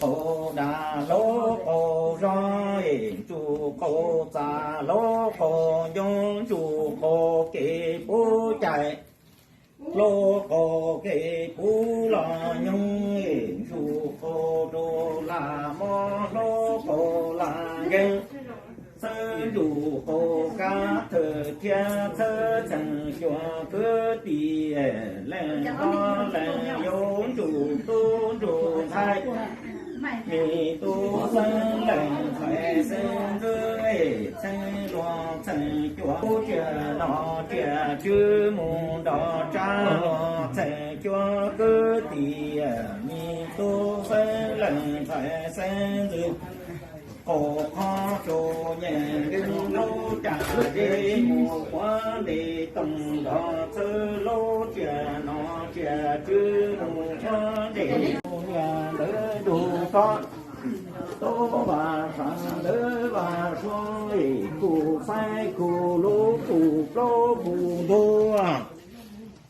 qaug dag, hlub qaug zog, ntsuj qaug txaj, hlub qaug ncoo, ntsuj qaug kev puv cai, hlub qaug kev puv los nyoog, ntsuj qaug rau lag mob, hlub qaug lag nkeeg, xeeb ntsuj qaug kab thawj thiab txhawb txheej cov kwv tij, leej hlob leej yau, ntsuj tub ntsuj ntxhais, me tub xeeb leej ntxhais xeeb ntxwv, txheej luag txheej cua, tsiaj nom tsiaj tswv mus nrog tsab luag txheej cov kwv tij, me tub xeeb leej ntxhais xeeb ntxwv, qaug qhov tsua nyeej nkeeg, hlub caj ze mus quav ntes tooj nrog txhawb, hlub tsiaj nom tsiaj tswv mus quav ntes niag ntawd nrug tod, tub vaj sam ntawd vaj suav, khuj xaiv khuj lub khuj plaub khuj ntug,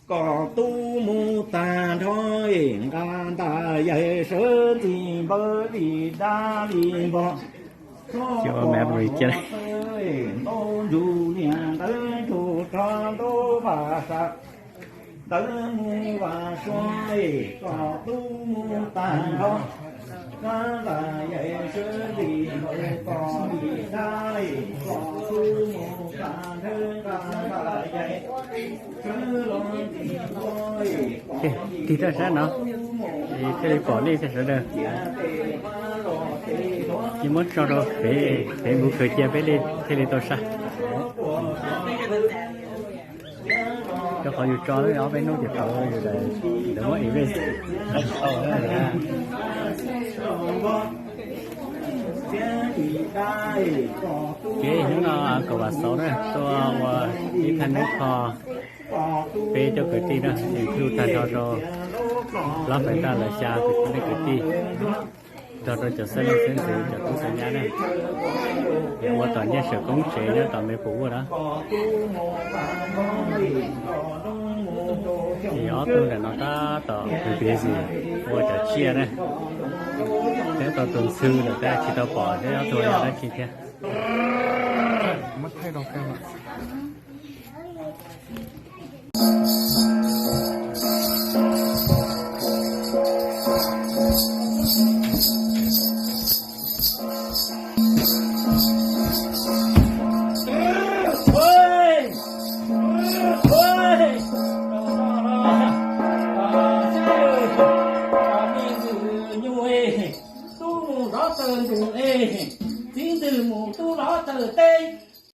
kom tub mus tag nrho, nqa ntaj yaig sawv ntxij npawg li dab li npog, txhob pom tawg ntaub ntsuj niag ntawd ntsuj rog ntaub vaj sam ntawd mus vaj suav, kom tub mus tag nrho, nqa ntaj yaig sawv ntxij npawg kom li dab, kom tub mus tag nrho, nqa ntaj yaig sawv los ntxij npawg, kom li tig rau sab no, thiaj li pom nej thiab sawv daws. Cia muab tso rau pem, pem npuv khaws cia peb li thiaj li tau saib. Rau qhov yus tso ob peb hnub ces tau, yus lawv muab erase. Kev hnub no kaum vam xauv na, tuaj ua ib thaj neeb kho peb cov kwv tij na, es kuj tag nrho rau hlob Fais Ntaj lawv xya kwv tij, nrog rau cov xeeb leej xeeb ntxwv cov tub xeeb nyab na, es ua tom nyiaj sawv koob tsev nyob tom me pum ua na. Es ob tug ntawm no tab tom busy ua cov tsiaj na, thiab tau tus ntxhw lawm tab tsis tau pom thiab ob tug yog dab tsi thiab. Tub mus zov taw ntug es, txiv ntxwg mus tub zov taw teb.